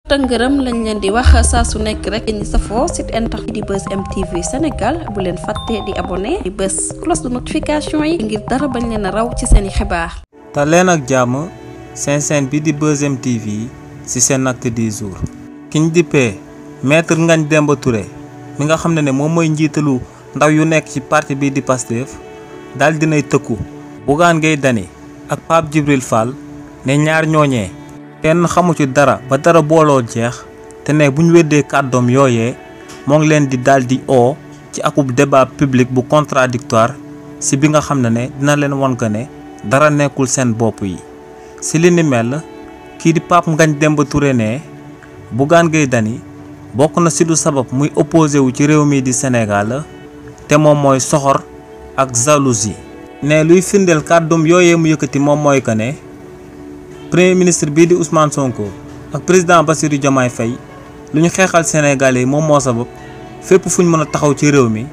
tëngërëm lañ leen di wax saa su nekk rek ñi safoo site internet di Buzz M TV Sénégal bu leen fàtte di abonné di bës cloche de notification yi ngir dara bañ leen a raw ci seeni xibaar. te leen ak jàmm seen bi di Buzz M TV ci seen acte du jour. kiñ dippee maître Ngagne Demba Touré mi nga xam ne moom mooy njiitalu ndaw yu nekk ci parti bi di Pastef daal dinay tëkku Bougane Gueye Dany ak Pape Djibril Fall ne ñaar ñooñee kenn xamu ci dara ba dara booloo jeex te ne buñ weddee kàddoom yooyee moo ngi leen di daldi oo ci akub débat public bu contradictoire ci bi nga xam ne dina leen won que ne dara nekkul seen bopp yi. ci li ni mel kii di Pape Ngagne Demba Touré ne Bougane Gueye Dany bokk na ci lu sabab muy opposé wu ci réew mi di Sénégal te moom mooy soxor ak jalousie. ne luy firndeel kàddoom yooyee mu yëkkati moom mooy que ne premier ministre bii di Ousmane Sonko ak président Bassirou Diomaye Faye lu ñu xeexal Sénégalais yi moom moo sabab fépp fu ñu mën a taxaw ci réew mi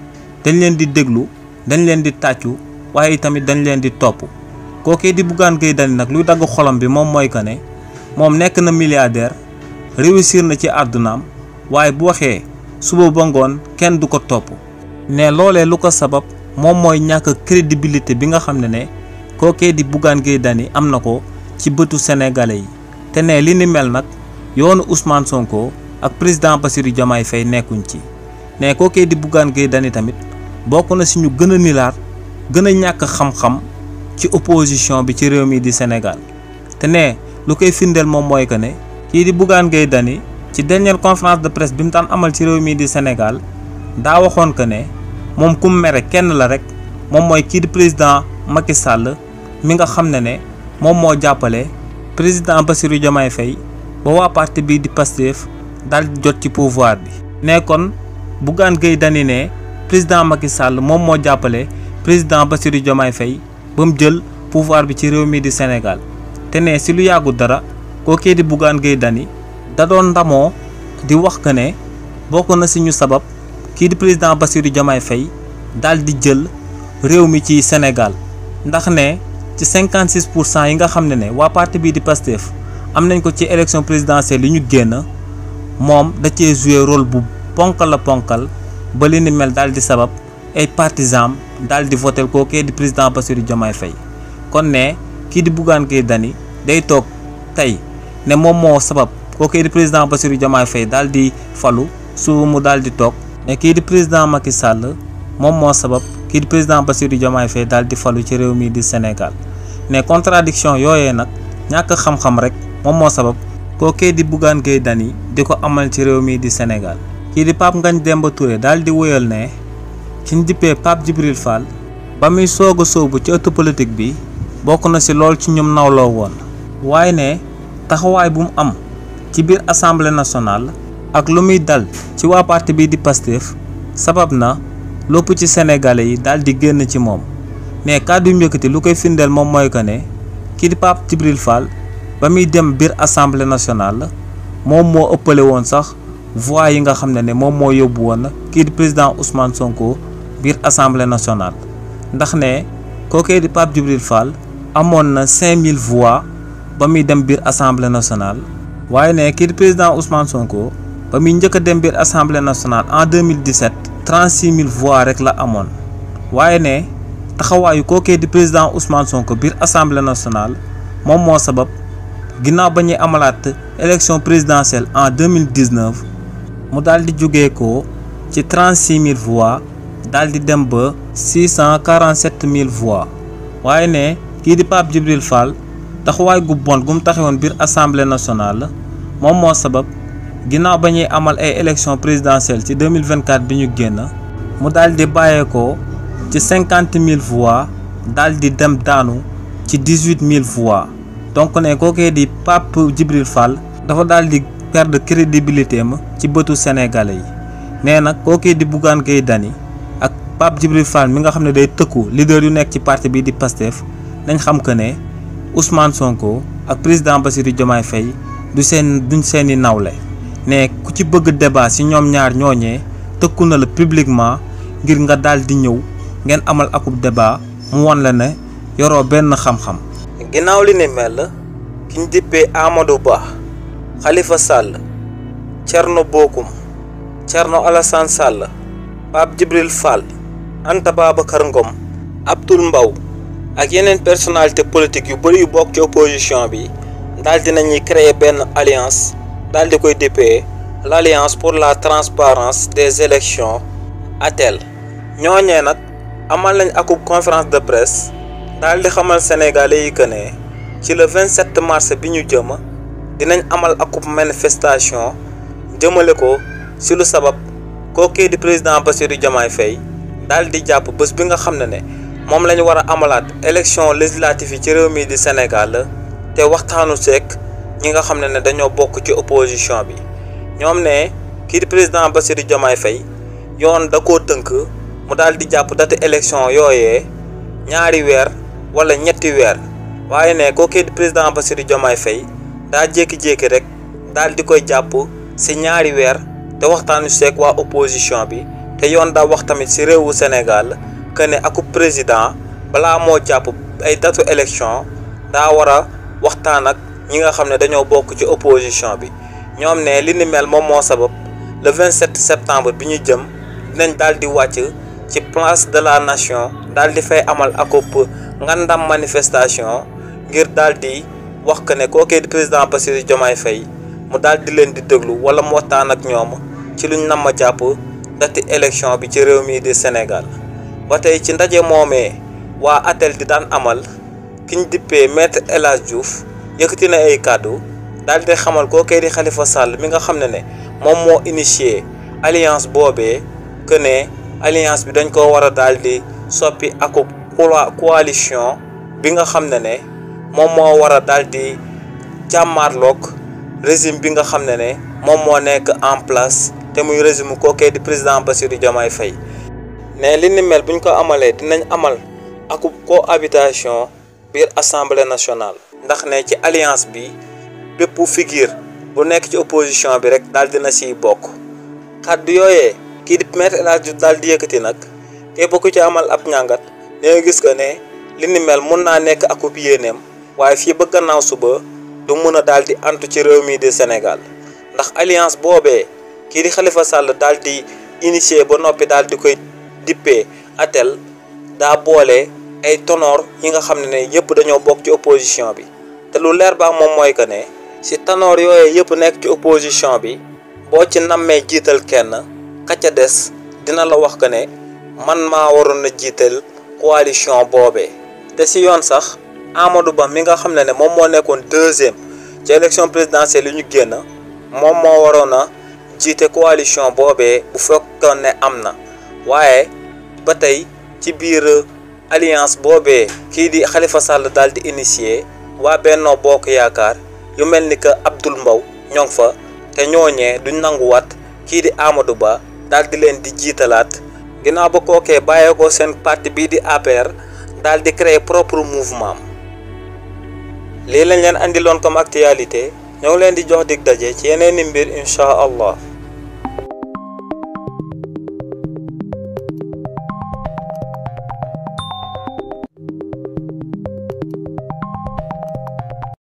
dañ leen di déglu dañ leen di tàccu waaye tamit dañ leen di topp. kookee di Bougane Gueye Dany nag luy dagg xolam bi moom mooy que ne moom nekk na milliardaire réussir na ci àddunaam waaye bu waxee suba ba ngoon kenn du ko topp. ne loolee lu ko sabab moom mooy ñàkk crédibilité bi nga xam ne kookee di Bougane Gueye Dany am na ko ci bëtu sénégalais yi te ne li ni mel nag yoonu Ousmane Sonko ak président Bassirou Diomaye Faye nekkuñ ci. ne kookee di Bougane Gueye Dany tamit bokk na ci ñu gën a nilaar gën a ñàkk xam-xam ci opposition bi ci réew mi di Sénégal te ne lu koy firndeel moom mooy que ne kii di Bougane Gueye Dany ci dernière conférence de presse bi mu daan amal ci réew mi di Sénégal daa waxoon que ne moom ku mere kenn la rek moom mooy kii di président Macky Sall mi nga xam ne moom moo jàppale président Bassirou Diomaye Faye ba waa parti bii di Pastef daal di jot ci pouvoir bi. ne kon Bougane Gueye Dany ne président Macky Sall moom moo jàppale président Bassirou Diomaye Faye ba mu jël pouvoir bi ci réew mi di Sénégal te ne si lu yàggu dara kookee di Bougane Gueye Dany da doon ndamoo di wax que ne bokk na si ñu sabab kii di président Bassirou Diomaye Faye daal di jël réew mi ci Sénégal ndax ne ci 56% yi nga xam ne waa parti bii di Pastef am nañ ko ci élection présidentielle yi ñu génn moom da cee joué rôle bu ponkal ba li ni mel daal di sabab ay partisans daal di votel kookee di président Bassirou Diomaye Faye. kon ne kii di Bougane Gueye Dany day toog tey ne moom moo sabab kookee di président Bassirou Diomaye Faye daal di falu su mu daal di toog ne kii di président Macky Sall moom moo sabab kii di président Bassirou Diomaye Faye daal di falu ci réew mi di Sénégal. ne contradiction yooyee nag ñàkk xam-xam rek moom moo sabab kookee di Bougane Gueye Dany di ko amal ci réew mi di Sénégal. kii di Pape Ngagne Demba Touré daal di wóyal ne ci dippee Pape Djibril Fall ba muy soog a sóobu ci ëtt politique bi bokk na ci lool ci ñoom nawloo woon waaye ne taxawaay bu mu am ci biir assemblée nationale ak lu muy dal ci waa parti bi di Pastef sabab na lopp ci sénégalais yi daal di génn ci moom. ne kàddu yu yëkkati lu koy firndeel moom mooy que ne kii di Pape Djibril Fall ba muy dem biir assemblée nationale moom moo ëppale woon sax voix yi nga xam ne moom moo yóbbu woon kii di président Ousmane Sonko biir assemblée nationale. ndax ne kookee di Pape Djibril Fall amoon na 5000 voix ba muy dem biir assemblée nationale waaye ne kii di président Ousmane Sonko ba muy njëkk a dem biir assemblée nationale en 2017 36000 voix rek la amoon waaye ne. taxawaayu kookee di président Ousmane Sonko biir assemblée nationale moom moo sabab ginnaaw ba ñuy amalaat élection présidentielle en 2019 mu daal di jógee ko ci 36000 voix daal di dem ba 647000 voix waaye ne kii di Pape Djibril Fall taxawaay gu bon gu mu taxawoon biir assemblée nationale moom moo sabab ginnaaw ba ñuy amal ay élection présidentielle ci 2024 bi ñu génn mu daal di bàyyeekoo. ci 50 000 voix daal di dem daanu ci 18 000 voix donc ne kookee di Pape Djibril Fall dafa daal di perdre crédibilité am ci bëtu sénégalais yi. nee nag kookee di Bougane Gueye Dany ak Pape Djibril Fall mi nga xam ne day tëkku leader yu nekk ci parti bi di Pastef nañ xam que ne Ousmane Sonko ak président Bassirou Diomaye Faye duñ seeni nawle. ne ku ci bëgg débat ci ñoom ñaar ñooñee tëkku na la publiquement ngir nga daal di ñëw. ngeen amal akub débat mu won la ne yoroo benn xam-xam. ginnaaw li ni mel ki ñu dippee Amadou Ba Khalifa Sall Thierno Bocoum Thierno Alassane Sall Pape Djibril Fall Anta Babacar Ngom Abdoul Mbaw ak yeneen personnalité politique yu bëri yu bokk ci opposition bi daal dinañuy créer benn alliance daal di koy dippee l'alliance pour la transparence des élections ATEL. ñooñee nag amal nañ akub conférence de presse daal di xamal sénégalais yi que ne ci le 27 mars bi ñu jëm dinañ amal akub manifestation jëmale ko ci lu sabab kookee di président Bassirou Diomaye Faye daal di jàpp bés bi nga xam ne moom la ñu war a amalaat élection législative yi ci réew mi di Sénégal te waxtaanu seek ñi nga xam ne dañoo bokk ci opposition bi ñoom ne kii di président Bassirou Diomaye Faye yoon da koo tënk mu daal di jàpp date élection yooyee ñaari weer wala ñetti weer waaye ne kookee di président Bassirou Diomaye Faye daa jékki-jékki rek daal di koy jàpp ci ñaari weer te waxtaanu seek waa opposition bi te yoon daa wax tamit ci réewu Sénégal que ne akub président balaa moo jàpp ay datu élection daa war a waxtaan ak ñi nga xam ne dañoo bokk ci opposition bi ñoom ne li ni mel moom moo sabab le 27 septembre bi ñu jëm dinañ daal di wàcc ci place de la nation daal di fay amal akub ngandam manifestation ngir daal di wax que ne kookee di président Bassirou Diomaye Faye mu daal di leen di déglu wala mu waxtaan ak ñoom ci luñ namm jàpp date élection bi ci réew mi di Sénégal. ba tey ci ndaje moomee waa ATEL di daan amal ki ñu dippee maître El Hadj Diouf yëkkati na ay kàddu daal di xamal kookee di Khalifa Sall mi nga xam ne moom moo initié alliance boobee que ne alliance bi dañ ko war a daal di soppi akub coalition bi nga xam ne moom moo war a daal di jàmmaarloog régime bi nga xam ne moom moo nekk en place te muy régime kookee di président Bassirou Diomaye Faye ne li ni mel buñ ko amalee dinañ amal akub cohabitation biir assemblée nationale ndax ne ci alliance bi bépp figure bu nekk ci opposition bi rek daal dina siy bokk kàddu yooyee kii di maître El Hadj Diouf daal di yëkkati nag képp ku ci amal ab ñàngat danga gis que ne li ni mel mun naa nekk akub yéeneem waaye fii ba gannaaw suba du mën a daal di antu ci réew mi di Sénégal ndax alliance boobee kii di Khalifa Sall daal di initié ba noppi daal di koy dippee ATEL daa boole ay tonoor yi nga xam ne yëpp dañoo bokk ci opposition bi te lu leer baax moom mooy que ne ci tanoor yooyu yëpp nekk ci opposition bi boo ci nammee jiital kenn ka ca des dina la wax que ne man maa waroon na jiital coalition boobee te ci yoon sax Amadou Ba mi nga xam ne moom moo nekkoon deuxième ci élection présidentielle yi ñu génn moom moo waroon a jiite coalition boobee bu fekkoon ne am na waaye ba tey ci biir alliance boobee kii di Khalifa Sall daal di initier waa Benno Bokk Yaakaar yu mel ni que Abdoul Mbaw ñoo ngi fa te ñooñee duñ nanguwaat kii di Amadou Ba daal di leen di jiitalaat ginnaaw ba kookee bàyyeekoo seen parti bii di APR daal di créer propre mouvement lii lañ leen andiloon comme actualité ñoo ngi leen di jox dig daje ci yeneen i mbir incha allah.